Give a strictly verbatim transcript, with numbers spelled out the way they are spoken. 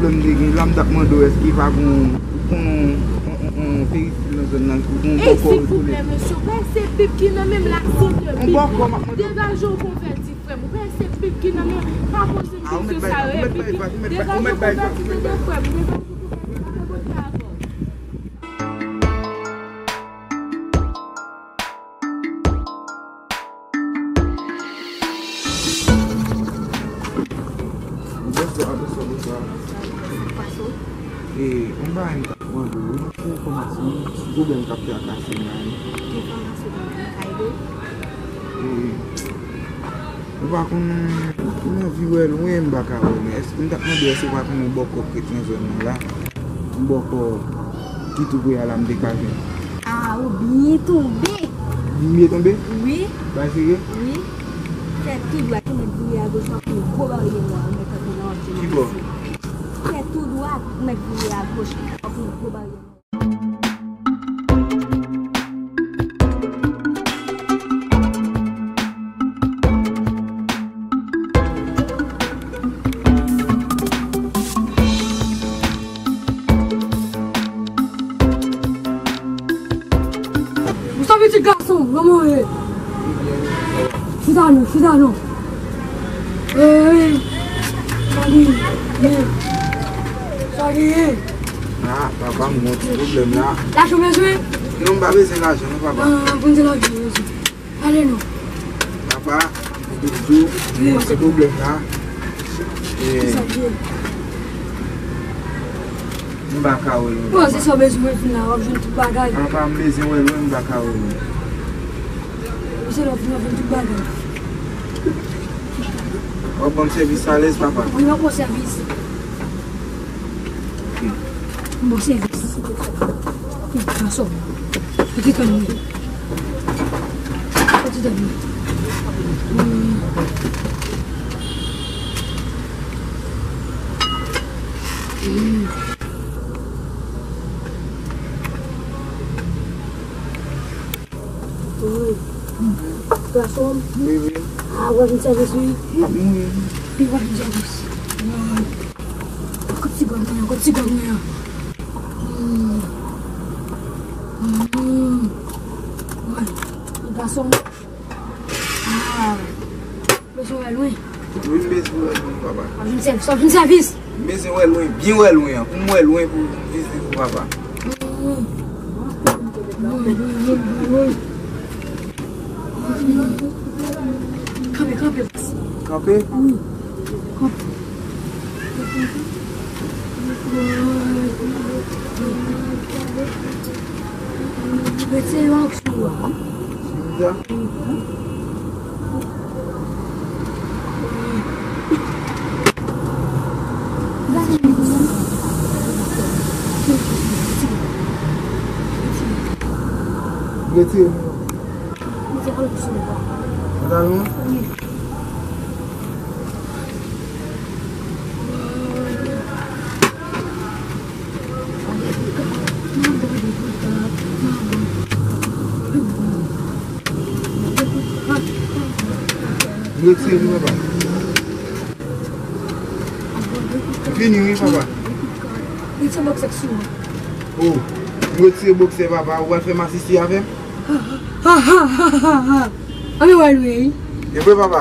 M te gen la, m t ap mande w èske pa gen yon, ou konnen yon, yon, yon, yon peristil nan zòn nan, ou gen yon bòkò ou kole. Silvouplè, mesye, ou pa se bib ki nan men m la, se de bib. Yon bòkò, m ap mande w. Degaje w konvèti, frè m. Ou pa se bib ki nan men m. Pa poze m kesyon sa yo, e bib. Degaje w konvèti, tande, frè m. Degaje w konvèti, pa fè bon travay. Bonswa, bonswa, bonswa. Pase. E, yon bagay m t ap mande w, yon ti enfòmasyon sou pwoblèm k ap trakase m la, wi. Ki enfòmasyon w gen nan kay do? E, ou pa konn, m anvi wè lwen, m pa ka wè lwen. Èske, m t ap mande w, èske ou pa konn yon bòkò k ret nan zòn nan la? Yon bòkò ki tou pre a la, m te ka jwenn. Ah, ou byen tonbe. M byen tonbe? Wi. Bay serye? Wi. Fè tou dwat, ou mèt vire agoch, w ap wè yon gwo baryè nwa, ou mèt kanpe nan w ap di m mèsi. Ki bò? Fè tou dwat, ou mèt vire agoch, w ap wè yon gwo baryè nwa. Ou sa pitit gason, kòman w ye? Chita non, chita non. Ee, sa ki ye? Sa ki ye? Ah, papa, m gen yon ti pwoblèm la. Lajan w bezwen? Non, m pa bezwen lajan non, papa. Ah, pou n di lajan w bezwen. Ale non. Papa, m di w, m gen yon ti pwoblèm la. E, m pa ka wè lwen, papa. Bon, se sa w bezwen pou vin la, w ap jwenn tout bagay. Papa, m bezwen wè lwen, m pa ka wè lwen. Misye la, w ap jwenn tout bagay. W ap ban m sèvis alèz, papa. Wi, m ap ba w sèvis. Bon sèvis. Gason. Pitit an mwen. Pitit an mwen. Wi. Gason. Wi, wi. Ah, w ap vin sèvis, wi. M ap mouri. Wi, w ap vin sèvis. Wi. Kot ti gòg mwen an, kot ti gòg mwen an. Hmm. Hmm. Wi. Gason. Ah. Bezwen wè lwen. Wi, m bezwen wè lwen, papa. W ap vin sèvis, w ap vin sèvis. M bezwen wè lwen, byen wè lwen an. Pou m wè lwen pou m vizite pou papa. Kanpe, kanpe. Kanpe? Wi. Kanpe. Retire yon sou a. Retire. Pantalon? Wi. Retire li, papa. Fini, wi, papa. Retire bòksè sou ou. Oh, retire bòksè, papa. Ou pral fè masisi avè m? Ha, ha, ha, ha, ha. Ann wè l, wi. E vre, papa.